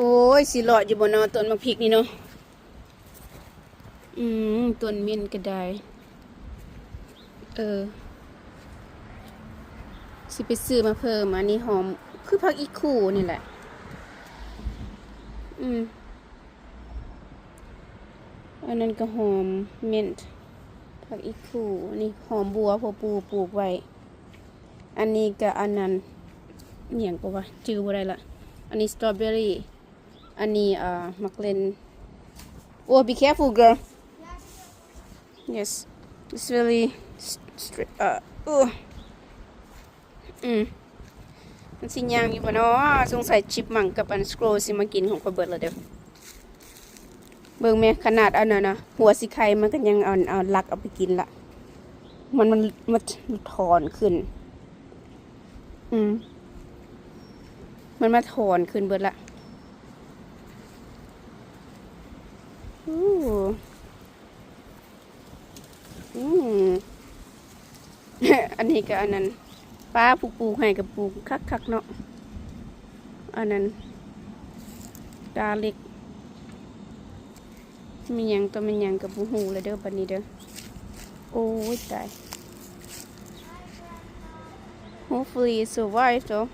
ໂອ້ຍ ຊິເລາະຢູ່ບໍ່ເນາະ ຕົ້ນໝາກພິກນີ້ເນາະ. ອືມ ຕົ້ນເມັ້ນກໍໄດ້. ເອີ ຊິໄປຊື້ມາເພີ່ມ. ອັນນີ້ຫອມ ຄືຜັກອີ່ຄູ່ນີ້ແຫຼະ. ອືມ ອັນນັ້ນກໍຫອມເມັ້ນ ຜັກອີ່ຄູ່. ອັນນີ້ຫອມບົວ ພໍ່ປູ່ປູກໄວ້. ອັນນີ້ກໍອັນນັ້ນ ອີ່ຫຍັງກໍວ່າ ຈື່ບໍ່ໄດ້ລະ. ອັນນີ້ສະຕໍເບີຣີ. ອັນນີ້ ເອີ ໝາກເລັ່ນ. Oh, be careful, girl. Yes, it's really s- stri- uh, ເອີ ອືມ ມັນຊິຍ່າງຢູ່ບໍ່ເນາະ? ສົງໄສຊິບມັງກັບອັນສະໂກຣຊິມາກິນຂອງຂ້ອຍເບິດແລ້ວເດີ້. ເບິ່ງແມ້ ຂະໜາດອັນນັ້ນນະ ຫົວຊິໄຄມັນກໍຍັງເອົາ ເອົາລັກເອົາໄປກິນລະ. ມັນ ມັນ ມັນຖອນຂຶ້ນ. ອືມ ມັນມາຖອນຂຶ້ນເບິດລະ. ໂອ້ ອືມ ອັນນີ້ກໍອັນນັ້ນ ປາ ຜູ້ປູກໃຫ້ກໍປູກຄັກໆເນາະ. ອັນນັ້ນ ກາລິກ ແມ່ນຫຍັງຕໍ່ແມ່ນຫຍັງກໍບໍ່ຮູ້ແລ້ວເດີ້ ບັດນີ້ເດີ້. ໂອ້ຍ ຕາຍ. Hopefully it survive though.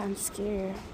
I'm scared.